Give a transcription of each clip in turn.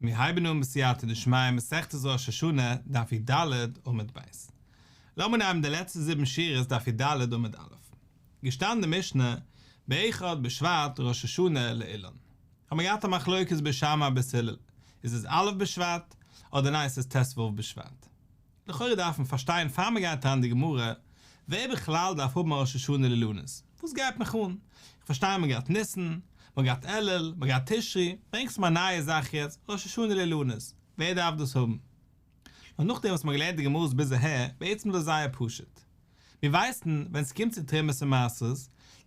מיר הייבן אן בסייעתא דשמיא מסכת ראש השנה, דף י"ד עמוד ב'. לאמיר נעמען די לעצטע זיבן שורות דף י"ד עמוד א'. געשטאנען די משנה, באחד בשבט ראש השנה לאילן. האבן מיר געהאט א מחלוקת בית שמאי בית הלל, איז עס א' בשבט, אדער ניין ס'איז ט"ו בשבט. לכאורה דארף מען פארשטיין פאר מען גייט אריין אין די גמרא, ווער בכלל דארף האבן א ראש השנה לאילנות? וואס גייט מיך אן? איך פארשטיי מען גייט ניסן, מען גייט אלול, מען גייט תשרי, ברענגסט מיר א נייע זאך יעצט, ראש השנה לאילנות, ווער דארף דאס האבן? נאר נאכדעם וואס מען האט געלערנט די גמרות ביז אהער, בעצם איז דאס זייער פשוט. מיר ווייסן, ווען ס'קומט צו תרומות און מעשרות,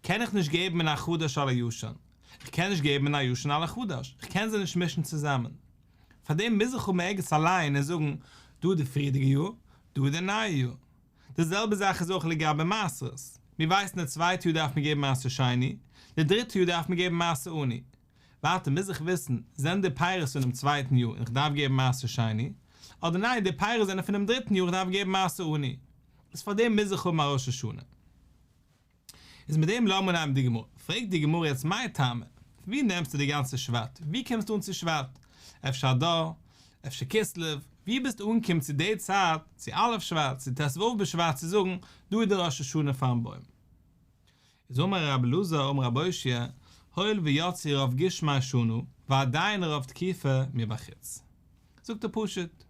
קען איך נישט געבן מן החדש על הישן, איך קען נישט געבן מן הישן על החדש, איך קען זיי נישט מישן צוזאמען. פאר דעם מוז איך האבן ערגעץ א ליין און זאגן, דא איז די פריערדיגע יאר, דא איז די נייע יאר. די זעלבע זאך איז אויך לגבי מעשרות. מיר ווייסן די צווייטע יאר דארף מען געבן מעשר שני, די דריטע יאר דארף מען געבן מעשר עני. ווייטער מוז איך וויסן, זענען די פירות פונעם צווייטן יאר און איך דארף געבן מעשר שני, אדער ניין די פירות זענען פונעם דריטן יאר איך דארף געבן מעשר עני. איז פאר דעם מוז איך האבן א ראש השנה. איז מיט דעם לאמיר נעמען די גמרא. פרעגט די גמרא יעצט מאי טעמא? פון ווי נעמסטו די גאנצע שבט? ווי קומסטו אן צו שבט? אפשר אדר? אפשר כסלו? ווי ביסטו אנגעקומען צו די צייט, צו א' שבט, צו ט"ו בשבט צו זאגן, דא איז די ראש השנה פארן בוים? איז אמר רבי אלעזר אמר רבי אושעיא, הואיל ויצאו רוב גשמי שנה, ועדיין רוב תקופה מבחוץ. זאגט ער פשוט,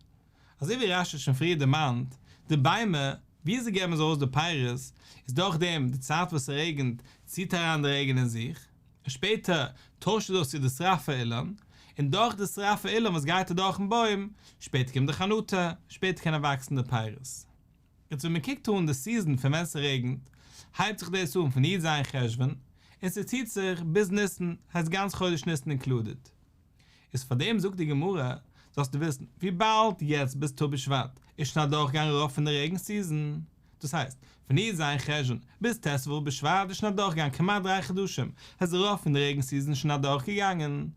אזוי ווי רש"י האט שוין פריער דערמאנט, די ביימער, ווי אזוי געבן זיי ארויס די פירות, איז דורך דעם, די צייט וואס ס'רעגנט, ציט אריין די רעגן אין זיך, און שפעטער טוישט ער דאס צו די שרף האילן, און דורך די שרף האילן וואס גייט אדורכן בוים, שפעטער קומט די חנטה, שפעטער קענען וואקסן די פירות. יעצט ווען מ'קוקט אן די סיזען פון ווען ס'רעגנט, הייבט זיך דאס אן פון י"ז חשוון, און ס'ציט זיך ביז ניסן, הייסט גאנץ חודש ניסן אינקלודעד. איז פאר דעם זאגט די גמרא, זאלסטו וויסן, וויבאלד יעצט ביז ט"ו בשבט איז שוין אדורכגעגאנגען רוב פון די רעגן סיזען, דאס הייסט, פון י"ז חשוון ביז ט"ו בשבט איז שוין אדורכגעגאנגען כמעט דריי חדשים, הייסט רוב פון די רעגן סיזען איז שוין אדורכגעגאנגען,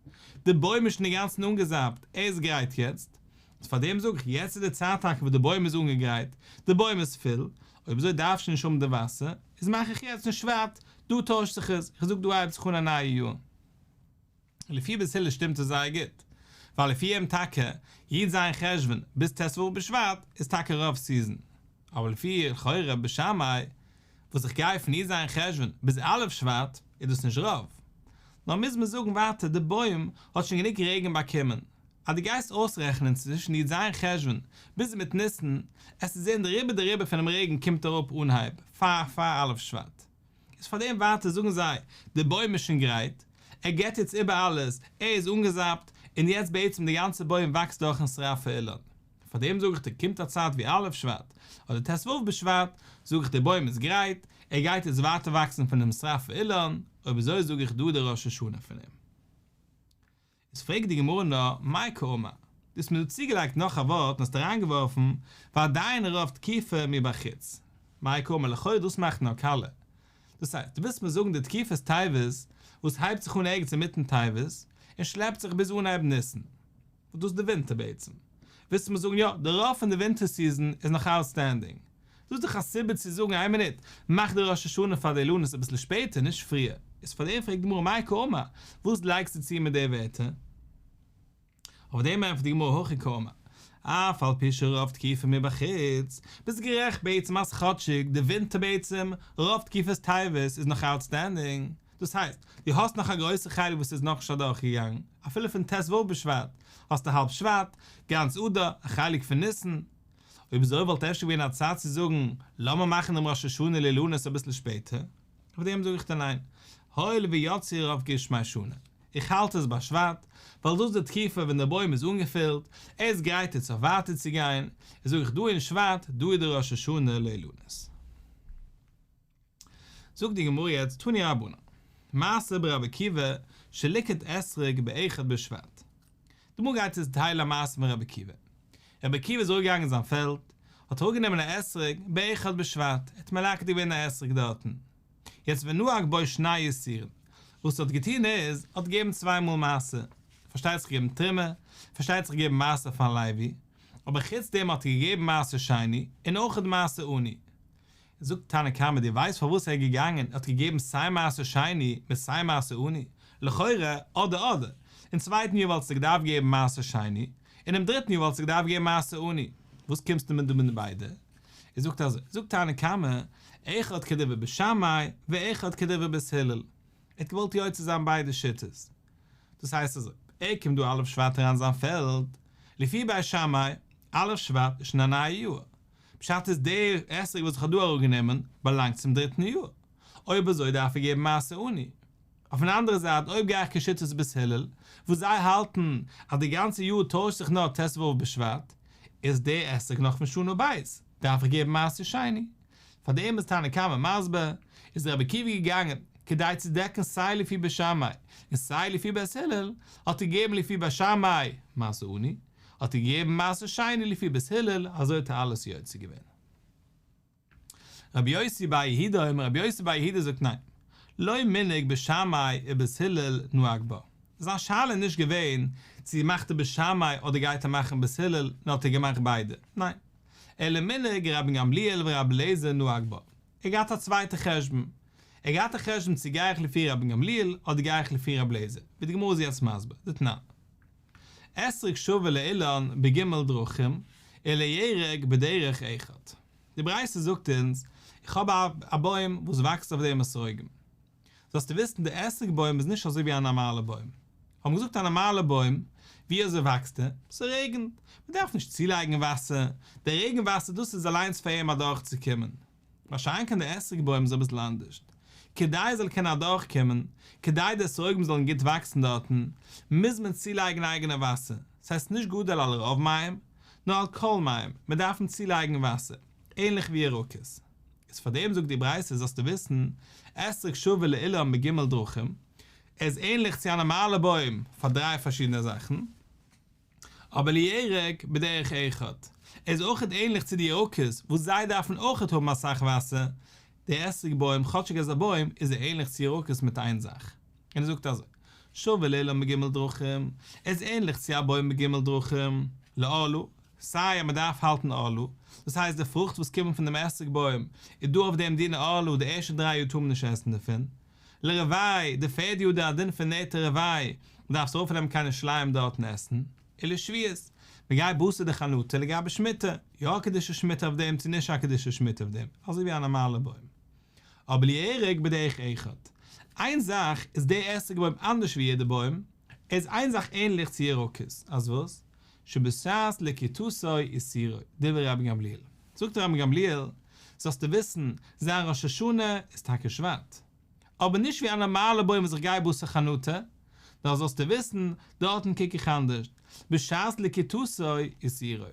די בוים איז שוין אינגאנצן אנגעזאפט, ער איז גרייט יעצט, איז פאר דעם זאג איך, יעצט איז די צייט טאקע וואס די בוים איז אנגעגרייט, די בוים איז פול, אויב אזוי דארף שוין נישט האבן די וואסער, איז מאך איך יעצט אין שבט, דא טוישט זיך עס, איך זאג דא הייבט זיך אן א נייע יאר. לפי בית הלל שטימט עס זייער גוט, ווייל לפי אים טאקע י"ז חשוון ביז ט"ו בשבט איז טאקע רוב סיזען, אבער לפי לכאורה בית שמאי וואס איך גיי פון י"ז חשוון ביז א' שבט איז דאס נישט רוב, נאר מוז מען זאגן ווייטער די בוים האט שוין גענוג רעגן באקומען, אז דו גייסט אויסרעכענען צווישן י"ז חשוון ביז מיט ניסן, עסטו זען די רובא דרובא פונעם רעגן קומט אראפ אנהייב פאר פאר א' שבט. איז פאר דעם ווייטער זאגן זיי, די בוים איז שוין גרייט, ער געט יעצט איבער אלעס, ער איז אנגעזאפט, און יעצט בעצם די גאנצע בוים וואקסט דורכן שרף האילן. פאר דעם זאג איך דיר, קומט א צייט ווי א' שבט, אדער ט"ו בשבט, זאג איך די בוים איז גרייט, ער גייט יעצט ווייטער וואקסן פונעם שרף האילן, אויב אזוי זאג איך דא די ראש השנה פון אים. איז פרעגט די גמרא נאר, מאי קאמר? דו האסט מיר דא צוגעלייגט נאך א ווארט און האסט אריינגעווארפן ועדיין רוב תקופה מבחוץ. מאי קאמר לכאורה דאס מאכט נאר קאלע. דאס הייסט, דו ווילסט מיר זאגן די תקופת טבת וואס הייבט זיך אן ערגעץ אינמיטן טבת און שלעפט זיך ביז אנהייב ניסן, וואס דאס איז די ווינטער בעצם, ווילסטו מיר זאגן יא, די רוב פון די ווינטער סיזען איז נאך אוטסטענדינג. דאס איז דאך א סיבה צו זאגן איין מינוט, מאך די ראש השנה פאר די אילנות אביסל שפעטער נישט פריער. איז פאר דעם פרעגט די גמרא מאי קאמר, וואס לייגסטו צו מיט די ווערטער? אויף דעם ענטפערט די גמרא הכי קאמר, אף על פי שרוב תקופה מבחוץ, ביסט גערעכט בעצם אז כאטשיג די ווינטער בעצם רוב תקופת טבת איז נאך אוטסטענדינג, דאס הייסט, דו האסט נאך א גרויסע חלק וואס איז נאכנישט אדורכגעגאנגען, אפילו פון ט"ו בשבט, האסטו האלב שבט, גאנץ אדר, א חלק פון ניסן. אויב אזוי וואלט אפשר געווען א צייט צו זאגן, לאמיר מאכן דעם ראש השנה לאילנות אביסל שפעטער. אויף דעם זאג איך דיר ניין, הואיל ויצאו רוב גשמי שנה. איך האלט עס ביי שבט, ווייל דאס איז די תקופה ווען דער בוים איז אנגעפילט, ער איז גרייט יעצט אויף ווייטער צו גיין, איז זאג איך דא אין שבט, דא איז דער ראש השנה לאילנות. זאגט די גמרא יעצט תנו רבנן, מעשה ברבי עקיבא שליקט אתרוג באחד בשבט, די גמרא גייט יעצט דערציילן א מעשה פון רבי עקיבא, רבי עקיבא איז אראפגעגאנגען אין זיין פעלד, האט אראפגענומען א אתרוג באחד בשבט, ער האט מלקט געווען א אתרוג דארטן, יעצט ונהג בו שני עישורין, וואס ער האט געטון איז, ער האט געגעבן צוויי מאל מעשר, פארשטייט זיך געגעבן תרומה, פארשטייט זיך געגעבן מעשר פארן לוי, אבער חוץ דעם האט ער געגעבן מעשר שני, און אויכעט מעשר עני. זאגט תנא קמא דו ווייסט פארוואס ער איז געגאנגען און האט געגעבן סיי מעשר שני מיט סיי מעשר עני? לכאורה אדער אדער. אין צווייטן יאר וואלטסטו געדארפט געבן מעשר שני, און אינעם דריטן יאר וואלטסטו געדארפט געבן מעשר עני. וואס קומסטו מיר דא מיט ביידע? ער זאגט אזוי, זאגט תנא קמא, אחד כדברי בית שמאי ואחד כדברי בית הלל. ער האט געוואלט יוצא זיין ביידע שיטות. דאס הייסט אזוי, ער קומט דא א' שבט אריין זיין פעלד, לפי בית שמאי, א' שבט איז שוין א נייע יאר. פשט איז דער אתרוג וואס איך האב דא אראפגענומען באלאנגט צום דריטן יאר. אויב אזוי דארף ער געבן מעשר עני. אויפן אנדערע זייט אויב גיי איך כשיטת בית הלל וואס זיי האלטן אז די גאנצע יאר טוישט זיך נאר ט"ו בשבט, איז דער אתרוג נאך פון שנה ב', דארף איך געבן מעשר שני. פאר דעם איז תנא קמא מסביר, איז רבי עקיבא געגאנגען, כדי צו דעקן סיי לפי בית שמאי און סיי לפי בית הלל, האט ער געגעבן לפי בית שמאי מעשר עני, האט ער געגעבן מעשר שני לפי בית הלל, אזוי האט ער אלעס יוצא געווען. רבי יוסי בר יהודה אומר, רבי יוסי בר יהודה זאגט ניין, לא מנהג בית שמאי ובית הלל נהג בה. זיין שאלה איז נישט געווען צו מאכט ער בית שמאי אדער גייט ער מאכן בית הלל, נאר האט ער געמאכט ביידע, ניין, אלא מנהג רבן גמליאל ורבי אליעזר נהג בה. ער האט געהאט א צווייטע חשבון, ער האט געהאט א חשבון צו גיי איך לפי רבן גמליאל אדער גיי איך לפי רבי אליעזר, ווי די גמרא איז יעצט מסביר, דתנן. אתרוג שווה לאילן בג' דרכים, ולירק בדרך אחד. די ברייתא זאגט אונז, איך האב א בוים וואס וואקסט אויף דעם אתרוגים. זאלסטו וויסן די אתרוג בוים איז נישט אזוי ווי א נארמאלע בוים. האבן געזאגט א נארמאלע בוים, ווי אזוי וואקסט ער? ס'רעגנט, מ'דארף נישט צולייגן וואסער, די רעגן וואסער דאס איז אליינס פאר אים אדורכצוקומען. מה שאין כן די אתרוג בוים איז אביסל אנדערשט. כדי עס זאל קענען אדורכקומען, כדי די אתרוגים זאלן גוט וואקסן דארטן, מוז מען צולייגן אייגענע וואסער. ס'הייסט נישט גדל על רוב מים, נאר על כל מים, מען דארף אים צולייגן וואסער, ענליך ווי ירקות. איז פאר דעם זאגט די ברייתא זאלסטו וויסן, אתרוג שווה לאילן בג' דרכים, ער איז ענליך צו א נארמאלע בוים פאר דריי פארשידענע זאכן, אבער לירק בדרך אחד, ער איז אויכעט ענליך צו די ירקות וואס זיי דארפן אויכעט האבן אסאך וואסער, דער אתרוג בוים כאטשיג ער איז א בוים איז ער ענליך צו ירקות מיט איין זאך, און ער זאגט אזוי, שווה לאילן בג' דרכים, ער איז ענליך צו א בוים בג' דרכים, לערלה, סיי אז מען דארף האלטן ערלה, דאס הייסט די פרוכט וואס קומען פון דעם אתרוג בוים איז דא אויף דעם דין ערלה, די ערשטע דריי יאר טאר מען נישט עסן דערפון, לרבעי, די פערדע יאר דא א דין פון נטע רבעי, מען דארף עס ארויפנעמען קיין ירושלים דארטן עסן, ולשביעית, מען גייט בתר די חנטה לגבי שמיטה, יא קדושת שמיטה אויף דעם צו נישט א קדושת שמיטה אויף דעם, אזוי ווי א נארמאלע בוים. אבער לירק בדרך אחד. איין זאך איז דער אתרוג בוים אנדערש ווי יעדע בוים, ער איז איין זאך ענליך צו ירקות, אז וואס? שבשעת לקיטתו עישורו, דברי רבן גמליאל. זאגט רבן גמליאל, זאלסטו וויסן, זיין ראש השנה איז טאקע שבט, אבער נישט ווי א נארמאלע בוים וואס איך גיי בתר חנטה, נאר זאלסטו וויסן, דארטן קוק איך אנדערש, בשעת לקיטתו עישורו.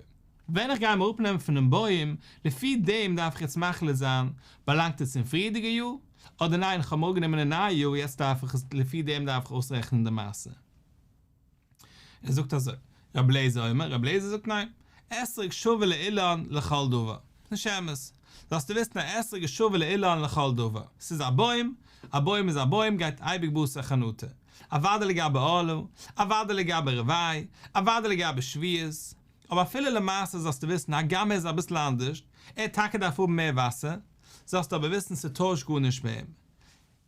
ווען איך גיי אים אראפנעמען פונעם בוים, לפי דעם דארף איך יעצט מחליט זיין, באלאנגט עס צום פריערדיגע יאר, אדער ניין איך האב אים אראפגענומען אין נייע יאר יעצט דארף איך עס, לפי דעם דארף איך אויסרעכענען די מעשר. ער זאגט אזוי, רבי אליעזר אומר, רבי אליעזר זאגט ניין, אתרוג שווה לאילן לכל דבר, נישט אמת, זאלסטו וויסן א אתרוג איז שווה לאילן לכל דבר, ס'איז א בוים, א בוים איז א בוים גייט אייביג בתר חנטה, אוודאי לגבי ערלה, אוודאי לגבי רבעי, אוודאי לגבי שביעית, אבער אפילו למעשר זאלסטו וויסן הגם ער איז אביסל אנדערשט, ער טאקע דארף האבן מער וואסער, זאלסטו אבער וויסן ס'טוישט גארנישט ביי אים,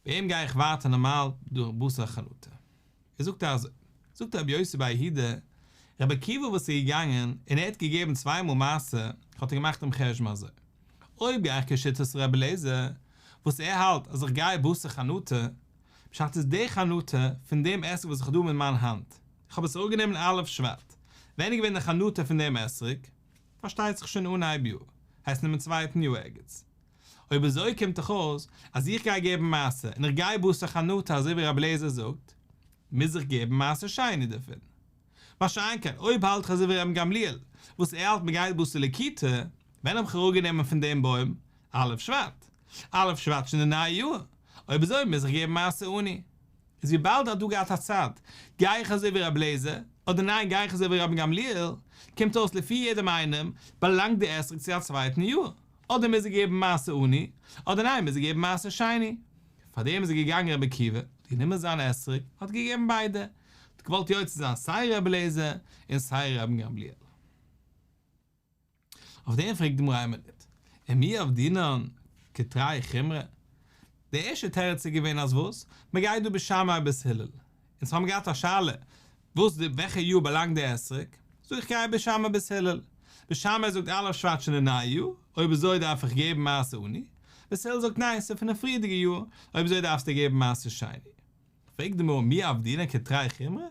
ביי אים גיי איך ווייטער נארמאל דורך בתר חנטה. ער זאגט אזוי, זאגט רבי יוסי בר יהודה, רבי עקיבא וואס איז געגאנגען און ער האט געגעבן צוויי מאל מעשר, האט ער געמאכט דעם חשבון אזוי, אויב גיי איך כשיטת רבי אליעזר, וואס ער האלט אז איך גיי בתר חנטה, פשט איז די חנטה פון דעם אתרוג וואס איך האב דא מיט מיין האנט, איך האב עס אראפגענומען א' שבט, ווען איז געווען די חנטה פון דעם אתרוג? פארשטייט זיך שוין אנהייב יאר, הייסט אינעם צווייטן יאר ערגעץ. אויב אזוי קומט דאך אויס אז איך גיי געבן מעשר און איך גיי בתר חנטה אזוי ווי רבי אליעזר זאגט, מוז איך געבן מעשר שני דערפון. מה שאין כן אויב האלט איך אזוי ווי רבן גמליאל וואס ער האלט מ'גייט בתר לקיטה, ווען האב איך אראפגענומען פון דעם בוים? א' שבט. א' שבט שוין די נייע יאר. אויב אזוי מוז איך געבן מעשר עני. איז וויבאלד האט דא געהאט א צד, גיי איך אזוי ווי רבי אליעזר, אדער ניין גיי איך אזוי ווי רבן גמליאל, קומט אויס לפי יעדעם איינעם באלאנגט די אתרוג צו א צווייטן יאר, אדער מוז ער געבן מעשר עני, אדער ניין מוז ער געבן מעשר שני. פארדעם איז ער געגאנגען רבי עקיבא, האט גענומען זיין אתרוג, האט געגעבן ביידע, האט געוואלט יוצא זיין סיי רבי אליעזר און סיי רבן גמליאל. אויף דעם פרעגט די גמרא איין מינוט, ומי עבדינן כתרי חומרי? די ערשטע תירוץ איז געווען אז וואס? מען גייט דא בית שמאי בית הלל. אונז האבן געהאט א שאלה. וואס די וועלכע יאר באלאנגט די אתרוג? זאג איך גיי בית שמאי בית הלל. בית שמאי זאגט א' שבט שוין די נייע יאר, אויב אזוי דארף איך געבן מעשר עני. בית הלל זאגט ניין ס'איז פונעם פריערדיגע יאר, אויב אזוי דארפסטו געבן מעשר שני. פרעגט די גמרא מי עבדינן כתרי חומרי?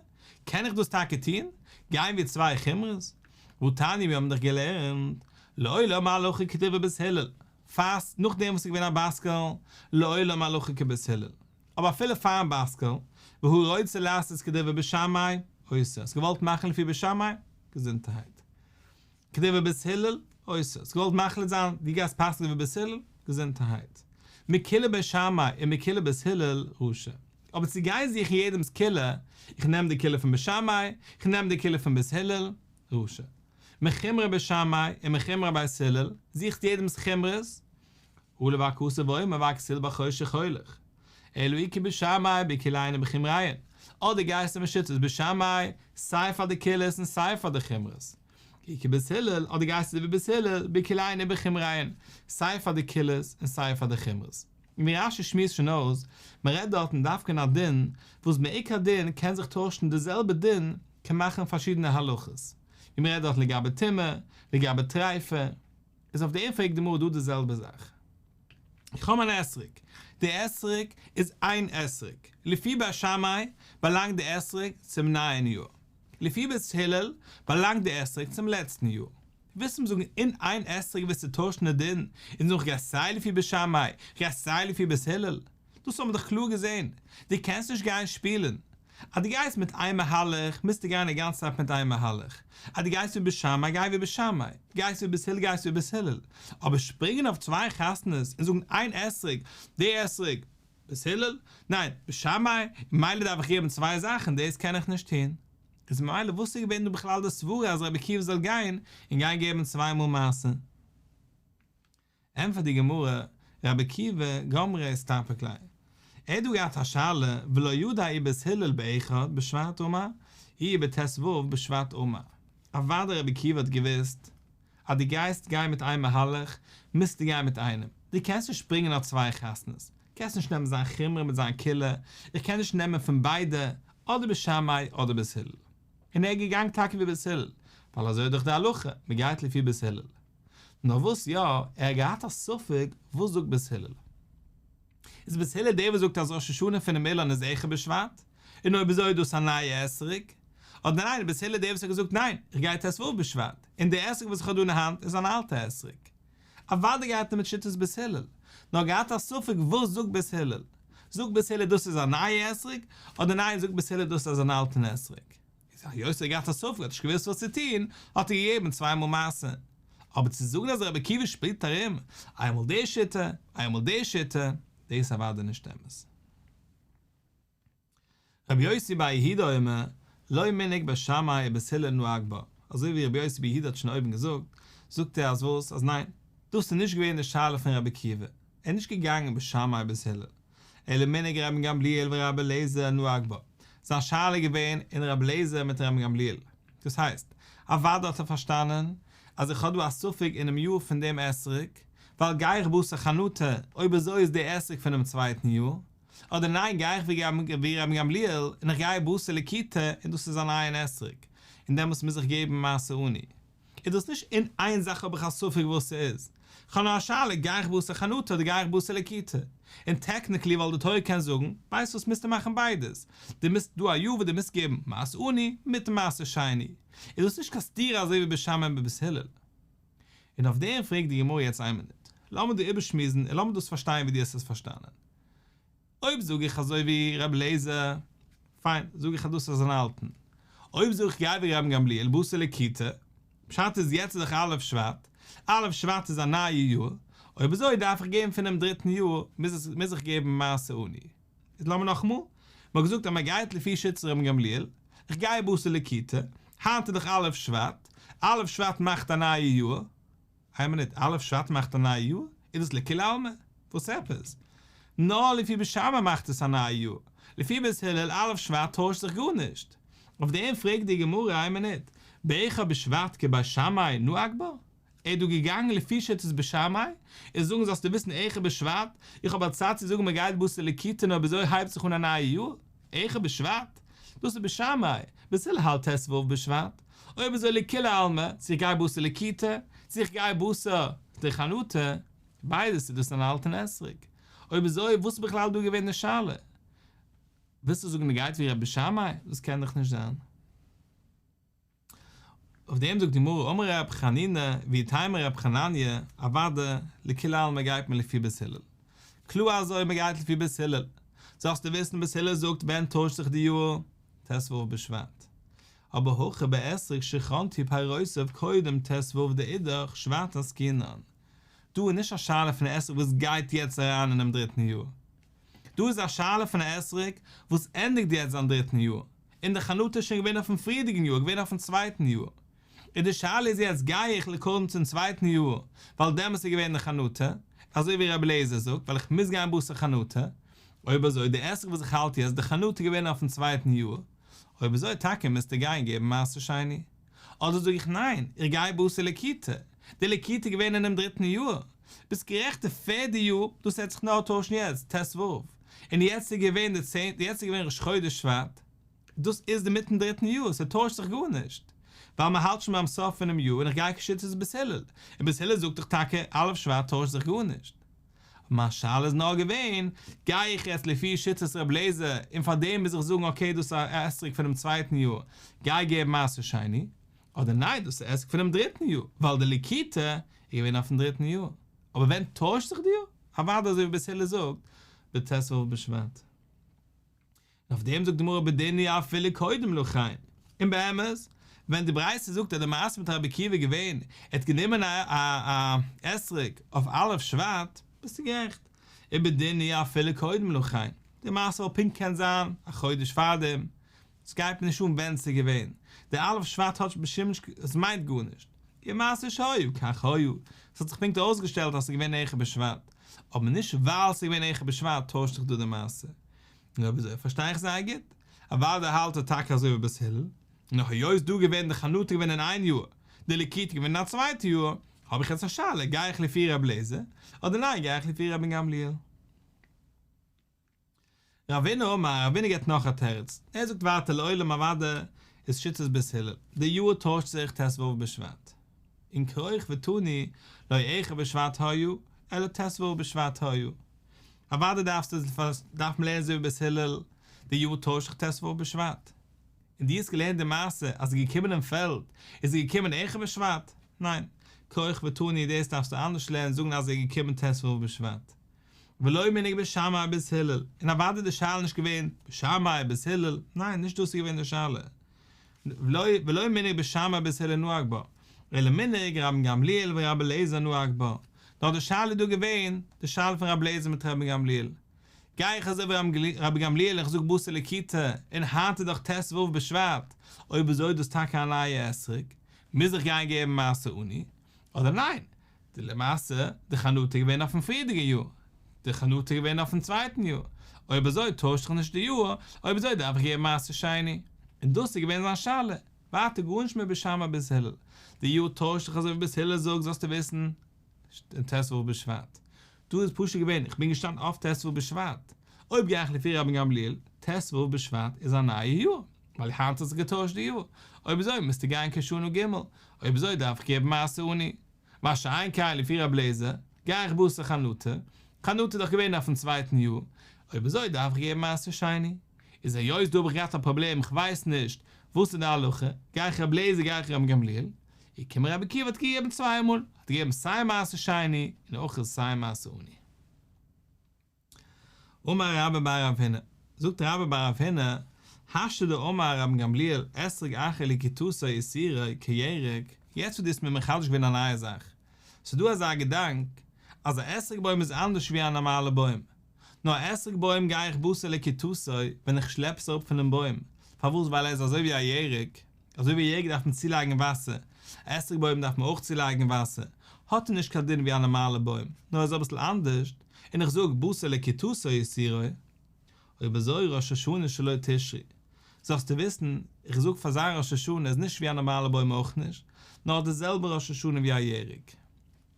קען איך דאס טאקע טון? גיין ווי צוויי חומרות? והתניא מיר האבן דאך געלערנט לעולם הלכה כדברי בית הלל, פאסט נאכדעם וואס ס'איז געווען א בת קול, לעולם הלכה כבית הלל. אבער אפילו פארן בת קול, והרוצה לעשות כדברי בית שמאי, עושה. האסט געוואלט מאכן לפי בית שמאי? געזונטערהייט. כדברי בית הלל, עושה. האסט געוואלט מחליט זיין דו גייסט פסק'נען ווי בית הלל? געזונטערהייט. מקולי בית שמאי און מקולי בית הלל, רשע. אבער צו גיין זוכן יעדעמ'ס קולא, איך נעם די קולא פון בית שמאי, איך נעם די קולא פון בית הלל, רשע. מחומרי בית שמאי און מחומרי בית הלל, זוכסט יעדעמ'ס חומרות, עליו הכתוב אומר והכסיל בחושך הולך. אלא אי כבית שמאי בקוליהן ובחומריהן. אדער גייסטו מיט שיטת בית שמאי, סיי פאר די קולות און סיי פאר די חומרות. אי כבית הלל, אדער גייסטו ווי בית הלל, בקוליהן ובחומריהן, סיי פאר די קולות און סיי פאר די חומרות. און ווי רש"י שמועסט שוין אויס, מען רעדט דארטן דווקא אין א דין, וואס מעיקר הדין קען זיך טוישן די זעלבע דין קען מאכן פארשידענע הלכות. ווי מען רעדט דארט לגבי טומאה, לגבי טריפה. איז אויף דעם פרעגט די גמרא דא די זעלבע זאך. איך האב אן אתרוג, די אתרוג איז איין אתרוג, לפי בית שמאי באלאנגט די אתרוג צום נייען יאר, לפי בית הלל באלאנגט די אתרוג צום לעצטן יאר. ווילסט מיר זאגן אין איין אתרוג ווילסטו טוישן די דין און זאגן כ'גיי סיי לפי בית שמאי, כ'גיי סיי לפי בית הלל? דאס האבן מיר דאך קלאר געזען, דו קענסט נישט גיין שפילן. אז דו גייסט מיט איין מהלך, מוזטו גיין די גאנצע צייט מיט איין מהלך. אז דו גייסט ווי בית שמאי, גיי ווי בית שמאי. גייסט ווי בית הלל, גייסט ווי בית הלל. אבער שפרינגען אויף צוויי חתונות און זאגן איין אתרוג, די אתרוג, בית הלל, ניין, בית שמאי, און ממילא דארף איך געבן צוויי זאכן, דאס קען איך נישט טון. איז ממילא וואס איז געווען דא בכלל די סברה אז רבי עקיבא זאל גיין און גיין געבן צוויי מאל מעשר? ענטפערט די גמרא, רבי עקיבא גמרי איסתפק ליה, ער האט דא געהאט א שאלה, ולא ידע אי בית הלל באחד בשבט אמר, אי בט"ו בשבט אמר. אוודאי רבי עקיבא האט געוואוסט אז דו גייסט גיין מיט איין מהלך, מוזטו גיין מיט איינעם, דו קענסט נישט שפרינגען אויף צוויי חתונות, קענסט נישט נעמען זיין חומרא מיט זיין קולא, איך קען נישט נעמען פון ביידע, אדער בית שמאי אדער בית הלל. און ער איז געגאנגען טאקע ווי בית הלל, ווייל אזוי איז דאך די הלכה, מען גייט לפי בית הלל. נאר וואס יא, ער האט געהאט א ספק וואס זאגט בית הלל. איז בית הלל דער וואס זאגט אז ראש השנה פונעם אילן איז אחד בשבט, און אויב אזוי איז דאס א נייע אתרוג? אדער ניין, בית הלל דער וואס האט געזאגט ניין, איך גיי ט"ו בשבט, און דער אתרוג וואס איך האב דא אין האנט איז אן אלטע אתרוג. אוודאי גייט ער מיט שיטת בית הלל, נאר געהאט א ספק וואס זאגט בית הלל. זאגט בית הלל דאס איז א נייע אתרוג, אדער ניין זאגט בית הלל דאס איז אן אלטן אתרוג. איז היות ער האט געהאט א ספק האט נישט געוואוסט וואס צו טון, האט ער געגעבן צוויי מאל מעשר. אבער צו זאגן אז רבי עקיבא שפילט ארום, איינמאל די שיטה, איינמאל די שיטה, דאס איז אוודאי נישט אמת. רבי יוסי בר יהודה אומר, לא מנהג בית שמאי ובית הלל נהג בה, אזוי ווי רבי יוסי בר יהודה האט שוין אויבן געזאגט, זאגט ער אז וואס, אז ניין, דאס איז נישט געווען די שאלה פון רבי עקיבא, ער איז נישט געגאנגען בית שמאי ובית הלל, אלא מנהג רבן גמליאל ורבי אליעזר נהג בה, זיין שאלה איז געווען אין רבי אליעזר מיט רבן גמליאל, דאס הייסט, אוודאי האט ער פארשטאנען אז איך האב דא א ספק אינעם יאר פון דעם אתרוג, ווייל גיי איך בתר חנטה, אויב אזוי איז דער אתרוג פונעם צווייטן יאר, אדער ניין גיי איך ווי רבן גמליאל און איך גיי בתר לקיטה און דאס איז א נייען אתרוג, און דעמאלטס מוז איך געבן מעשר עני. איז דאס נישט אין איין זאך האב איך א ספק וואס ס'איז, כ'האב נאר א שאלה גיי איך בתר חנטה אדער גיי איך בתר לקיטה, און טעקניקלי וואלט די תורה קענען זאגן, ווייסט וואס מוזטו מאכן ביידעס, דו מוזט דא א יאר וואס דו מוזט געבן מעשר עני מיט מעשר שני, איז דאס נישט קיין סתירה אזוי ווי בית שמאי און בית הלל. און אויף דעם פרעגט די גמרא יעצט איין מינוט, לאמיר דא איבערשמועסן און לאמיר דאס פארשטיין ווי דו האסט עס פארשטאנען. אויב זאג איך אזוי ווי ר' אליעזר, פיין, זאג איך אז דאס איז אן אלטן. אויב זאג איך גיי ווי רבן גמליאל בתר לקיטה, פשט איז יעצט איז דאך א' שבט, א' שבט איז א נייע יאר, אויב אזוי דארף איך געבן פונעם דריטן יאר, מוז איך געבן מעשר עני. איז לאמיר נאכאמאל, מען האט געזאגט אז מען גייט לפי שיטת רבן גמליאל, איך גיי בתר לקיטה, היינט איז דאך א' שבט, א' שבט מאכט א נייע יאר, איין מינוט, א' שבט מאכט א נייע יאר? איז דאס לכולי עלמא? וואס עפעס? נאר לפי בית שמאי מאכט עס א נייע יאר, לפי בית הלל א' שבט טוישט זיך גארנישט. אויף דעם פרעגט די גמרא איין מינוט, באחד בשבט כבית שמאי נהג בה? ער איז דא געגאנגען לפי שיטת בית שמאי, און זאגן זאלסטו וויסן אחד בשבט, איך האב א צד צו זאגן מען גייט בתר לקיטה און אויב אזוי הייבט זיך אן א נייע יאר, אחד בשבט? דאס איז בית שמאי. בית הלל האלט ט"ו בשבט, אויב אזוי לכולי עלמא, צו איך גיי בתר לקיטה, צו איך גיי בתר די חנטה, ביידעס איז דאס אן אלטן אתרוג. אויב אזוי וואס איז בכלל דא געווען די שאלה? ווילסטו זאגן מען גייט ווי רבי שמאי? דאס קען דאך נישט זיין. אויף דעם זאגט די גמרא אמר רב חנינא ואיתימא רב חנניה, אוודאי לכולי עלמא גייט מען לפי בית הלל. קלאר אזוי מען גייט לפי בית הלל. זאלסטו וויסן בית הלל זאגט ווען טוישט זיך די יאר? ט"ו בשבט. אבער הכא באתרוג שחנטו פירותיו קודם ט"ו דאידך שבט עסקינן. דא איז נישט א שאלה פון א אתרוג וואס גייט יעצט אריין אינעם דריטן יאר. דא איז א שאלה פון א אתרוג וואס ענדיגט יעצט זיין דריטן יאר, און די חנטה איז שוין געווען אויפן פריערדיגן יאר, געווען אויפן צווייטן יאר. און די שאלה איז יעצט גיי איך according צום צווייטן יאר, ווייל דעמאלס איז געווען די חנטה, אזוי ווי רבי אליעזר זאגט, ווייל איך מוז גיין בתר חנטה. אויב אזוי די אתרוג וואס איך האלט יעצט, די חנטה איז געווען אויפן צווייטן יאר, אויב אזוי טאקע מוזטו גיין געבן מעשר שני. אדער זאג איך ניין, איך גיי בתר לקיטה, די לקיטה איז געווען אינעם דריטן יאר, ביסט גערעכט די פערדע יאר, דאס העט זיך נאר טוישן יעצט, ט"ו, און יעצט איז געווען די צענטע, יעצט איז געווען ראש חודש שבט, דאס איז די מיטן דריטן יאר, ס'טוישט זיך גארנישט, ווייל מ'האלט שוין ביים סוף פונעם יאר און איך גיי כשיטת בית הלל, און בית הלל זאגט דאך טאקע א' שבט טוישט זיך גארנישט. מיין שאלה איז נאר געווען, גיי איך יעצט לפי שיטת ר' אליעזר און פאר דעם מוז איך זאגן okay דאס איז א אתרוג פונעם צווייטן יאר, גיי געבן מעשר שני, אדער ניין דאס איז אתרוג פונעם דריטן יאר, ווייל די לקיטה איז געווען אויפן דריטן יאר. אבער ווען טוישט זיך די יאר? אוודאי אזוי ווי בית הלל זאגט, בט"ו בשבט. און אויף דעם זאגט די גמרא ובדין הוא אפילו קודם לכן, און באמת, ווען די ברייתא זאגט אז די מעשה מיט רבי עקיבא איז געווען, ער האט גענומען א א אתרוג אויף א' שבט, ביסטו גערעכט, ובדין הוא אפילו קודם לכן, די מעשה וואלט פונקט קענט זיין א חודש פארדעם, עס גייט מיר נישט אן ווען ס'איז געווען, די א' שבט האט בשום עס מיינט גארנישט, ומעשה שהיה כך היה, עס האט זיך פונקט אויסגעשטעלט אז ס'איז געווען אחד בשבט, אבער נישט ווייל ס'איז געווען אחד בשבט טוישט זיך דא די מעשה. און אויב אזוי פארשטיי איך זייער גוט, אוודאי האלט ער טאקע אזוי ווי בית הלל, נאר היות דא געווען די חנטה געווען אין איין יאר, די לקיטה געווען אין א צווייטע יאר, האב איך יעצט א שאלה, גיי איך לפי רבי אליעזר, אדער ניין גיי איך לפי רבן גמליאל? רבינא אמר, רבינא געבט נאך א תירוץ, ער זאגט ווייטער לעולם אוודאי איז שיטת בית הלל, די יאר טוישט זיך ט"ו בשבט, און כרוך ותני לא אחד בשבט היה, אלא ט"ו בשבט היה. אוודאי דארפסטו דארף מען לערנען אזוי ווי בית הלל, די יאר טוישט זיך ט"ו בשבט. און דו האסט געלערנט די מעשה אז ער איז געקומען אין פעלד, איז ער געקומען אחד בשבט? ניין. כרוך ותני דאס דארפסטו אנדערש לערנען זאגן אז ער איז געקומען ט"ו בשבט. ולא מנהג בית שמאי בית הלל, און אוודאי די שאלה נישט געווען בית שמאי בית הלל, ניין נישט דאס איז געווען די שאלה. ולא מנהג בית שמאי בית הלל נהג בה, אלא מנהג רבן גמליאל ורבי אליעזר נהג בה, נאר די שאלה איז דא געווען די שאלה פון רבי אליעזר מיט רבן גמליאל, גיי איך אזוי ווי רבי גמליאל איך זאג בתר לקיטה, און היינט איז דאך ט"ו בשבט, אויב אזוי איז דאס טאקע א נייע אתרוג, מוז איך גיין געבן מעשר עני, אדער ניין, די למעשה, די חנטה איז געווען אויפן פריערדיגע יאר, די חנטה איז געווען אויפן צווייטן יאר, אויב אזוי טוישט זיך נישט די יאר, אויב אזוי דארף איך געבן מעשר שני. און דאס איז געווען זיין שאלה, ווייטער גארנישט מיט בית שמאי בית הלל, די יאר טוישט זיך אזוי ווי בית הלל זאגט זאלסטו וויסן, ט"ו בשבט. דא איז פשוט געווען, איך בין געשטאנען אויף ט"ו בשבט, אויב גיי איך לפי רבן גמליאל, ט"ו בשבט איז א נייע יאר, ווייל היינט האט זיך געטוישט די יאר, אויב אזוי מוזטו גיין כשנה ג', אויב אזוי דארף איך געבן מעשר עני. מה שאין כן לפי רבי אליעזר, גיי איך בתר חנטה, חנטה איז דאך געווען אויפן צווייטן יאר, אויב אזוי דארף איך געבן מעשר שני. איז היות דא האב איך געהאט א פראבלעם איך ווייס נישט וואס איז די הלכה, גיי איך רבי אליעזר גיי איך רבן גמליאל, איז געקומען רבי עקיבא האט געגעבן צוויי מאל, האט געגעבן סיי מעשר שני און אויך סיי מעשר עני. אמר רבה בר רב הונא, זאגט רבה בר רב הונא, השתא דאמר רבן גמליאל אתרוג אחר לקיטתו איסורו כירק, יעצט וואס דו האסט מיר מחדש געווען א נייע זאך, ס'איז דא אזא געדאנק אז א אתרוג בוים איז אנדערש ווי א נארמאלע בוים, נאר א אתרוג בוים גיי איך בתר לקיטתו ווען איך שלעפ עס אראפ פונעם בוים, פארוואס ווייל ער איז אזוי ווי א ירק, אזוי ווי א ירק דארף מען צולייגן וואסער, א אתרוג בוים דארף מען אויך צולייגן וואסער, האט ער נישט קיין דין ווי א נארמאלע בוים, נאר איז אביסל אנדערשט, און איך זאג בתר לקיטתו איסורו, אויב אזוי ראש השנה שלו תשרי, זאלסטו וויסן, איך זאג פאר זיין ראש השנה איז נישט ווי א נארמאלע בוים אויך נישט, נאר האט די זעלבע ראש השנה ווי א ירק.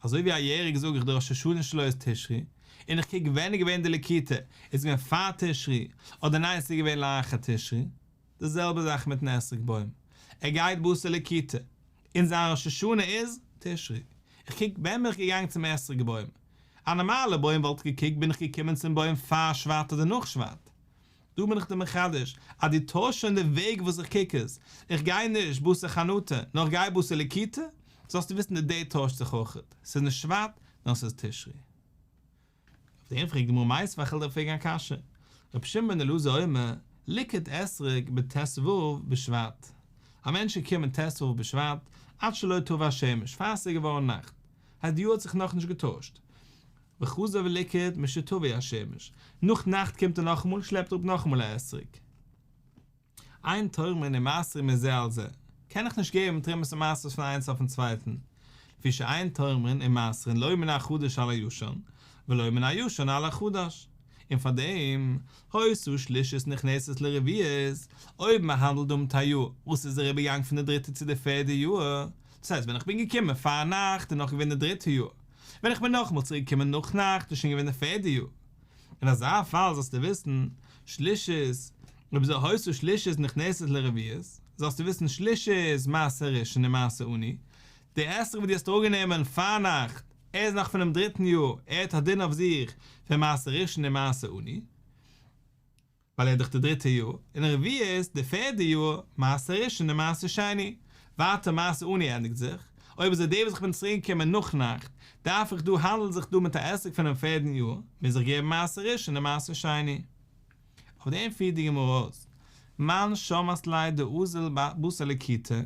אזוי ווי א ירק זאג איך די ראש השנה שלו איז תשרי, און איך קוק ווען איז געווען די לקיטה, איז געווען פאר תשרי, אדער ניין ס'איז געווען לאחר תשרי. די זעלבע זאך מיטן אתרוג בוים, ער גייט בתר לקיטה, און זיין ראש השנה איז תשרי. איך קוק ווען בין איך געגאנגען צום אתרוג בוים. א נארמאלע בוים וואלט איך געקוקט בין איך געקומען צום בוים פאר שבט אדער נאך שבט. דא בין איך דיר מחדש אז דו טוישט שוין די וועג וואס איך קוק עס, איך גיי נישט בתר חנטה נאר איך גיי בתר לקיטה, זאלסטו וויסן די דעיט טוישט זיך אויכעט, ס'איז נישט שבט נאר ס'איז תשרי. אויף דעם פרעגט די גמרא מיתיבי כ'וועל דיר פרעגן א קשיא, רבי שמעון בן אלעזר אומר, ליקט אתרוג בט"ו בשבט, א מענטש איז געקומען ט"ו בשבט, עד שלא תבא השמש, פאר ס'איז געווארן נאכט, הייסט די יאר האט זיך נאכנישט געטוישט, וחזר וליקט משתבא השמש, נאך נאכט קומט ער נאכאמאל שלעפט אראפ נאכאמאל א אתרוג. אין תורמין ומעשרין מזה על זה, קען איך נישט געבן תרומות און מעשרות פון איינס אויפן צווייטן, לפי שאין תורמין ומעשרין לא מן החדש על הישן, ולא מן הישן על החדש. און פאר דעם, היתה שלישית נכנסת לרביעית, אויב מען האנדלט דא מיט א יאר וואס איז אריבערגעגאנגען פון די דריטע צו די פערדע יאר, דאס הייסט ווען איך בין געקומען פאר נאכט איז נאך געווען די דריטע יאר, ווען איך בין נאכאמאל צוריק געקומען נאך נאכט איז שוין געווען די פערדע יאר. אין אזא פאל זאלסטו וויסן, שלישית, אויב אזוי היתה שלישית נכנסת לרביעית, זאלסטו וויסן שלישית מעשר ראשון ומעשר עני, די אתרוג וואס דו האסט אראפגענומען פארנאכט, ער איז נאך פונעם דריטן יאר, ער האט א דין אויף זיך פון מעשר ראשון און מעשר עני. ווייל ער איז דאך די דריטע יאר, און רביעית די פערדע יאר, מעשר ראשון און מעשר שני, ווייטער מעשר עני ענדיגט זיך, אויב אזוי דער וואס איך בין צוריק געקומען נאך נאכט, דארף איך דא האנדלט זיך דא מיט א אתרוג פונעם פערדן יאר, מוז איך געבן מעשר ראשון און מעשר שני. אויף דעם פירט די גמרא אויס, מאן שמעת ליה דאזיל בתר לקיטה,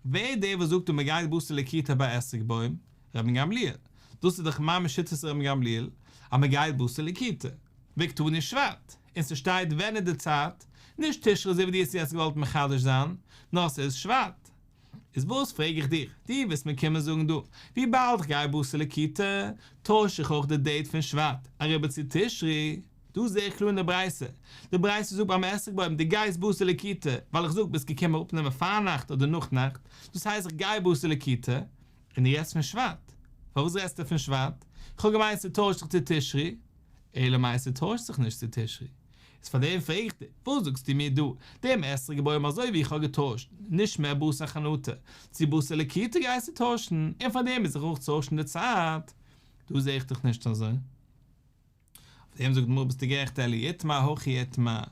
ווער איז דער וואס זאגט אז מען גייט בתר לקיטה ביי אתרוג בוים? רבן גמליאל, דאס איז דאך ממש שיטת רבן גמליאל אז מען גייט בתר לקיטה, וקתני שבט, און ס'שטייט ווען איז די צייט, נישט תשרי אזוי ווי דו האסט יעצט געוואלט מחדש זיין, נאר ס'איז שבט. איז וואס פרעג איך דיך, דו וועסט מיר קומען זאגן דא, וויבאלד כ'גיי בתר לקיטה, טויש איך אויך די דעיט פון שבט אריבער צו תשרי, דא זע איך קלאר אין די ברייתא, די ברייתא זאגט ביים אתרוג בוים דו גייסט בתר לקיטה, ווייל איך זאג ביסט געקומען אראפנעמען פארנאכט אדער נאכנאכט, דאס הייסט איך גיי בתר לקיטה, און דו רעדסט פון שבט, פארוואס רעדסטו פון שבט? כ'האב געמיינט ס'טוישט זיך צו תשרי. אלא מאי ס'טוישט זיך נישט צו תשרי. איז פאר דעם פרעג איך דיר, וואס זאגסטו מיר דא, דעם אתרוג בוים אזוי ווי איך האב געטוישט, נישט מער בתר חנטה, צו בתר לקיטה גייסטו טוישן, און פאר דעם מוז איך אויך טוישן די צייט? דא זע איך דאך נישט אזוי. אויף דעם זאגט די גמרא ביסטו גערעכט אלא אי איתמר הכי איתמר,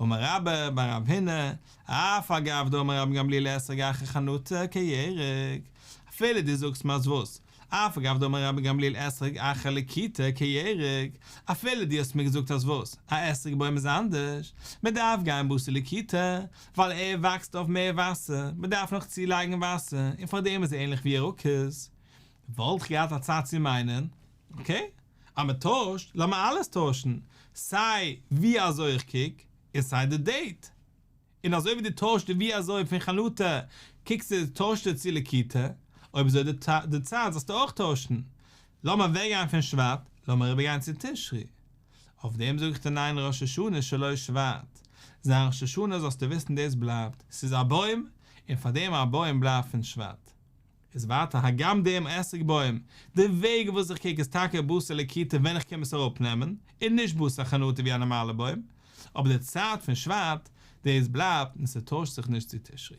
אמר רבה בר רב הונא, אף על גב דאמר רבן גמליאל אתרוג אחר חנטה כירק, אפילו דו זאגסט מיר אז וואס? אף על גב דאמר רבן גמליאל אתרוג אחר לקיטה כירק, אפילו דו האסט מיר געזאגט אז וואס? א אתרוג בוים איז אנדערש, מען דארף גיין בתר לקיטה, ווייל ער וואקסט אויף מער וואסער, מען דארף נאך צולייגן וואסער, און פארדעם איז ער ענליך ווי ירקות. וואלט איך געהאט א צד צו מיינען, אקעי, אז מען טוישט, לאמיר אלעס טוישן, סיי ווי אזוי איך קוק, און סיי די דעיט. און אזוי ווי דו טוישסט די ווי אזוי פון חנטה קוקסטו טוישסטו צו לקיטה, אויב אזוי די צייט זאלסטו אויך טוישן, לאמיר אוועק גיין פון שבט, לאמיר אריבער גיין צו תשרי. אויף דעם זאג איך דיר ניין ראש השנה שלו שבט, זיין ראש השנה זאלסטו וויסן דאס בלייבט, ס'איז א בוים, און פאר דעם א בוים בלייבט פון שבט. איז ווייטער הגם דעם אתרוג בוים, די וועג וואס איך קוק איז טאקע בתר לקיטה ווען איך קום עס אראפ נעמען, און נישט בתר חנטה ווי א נארמאלע בוים, אבער די צייט פון שבט, דאס בלייבט און ס'טוישט זיך נישט צו תשרי.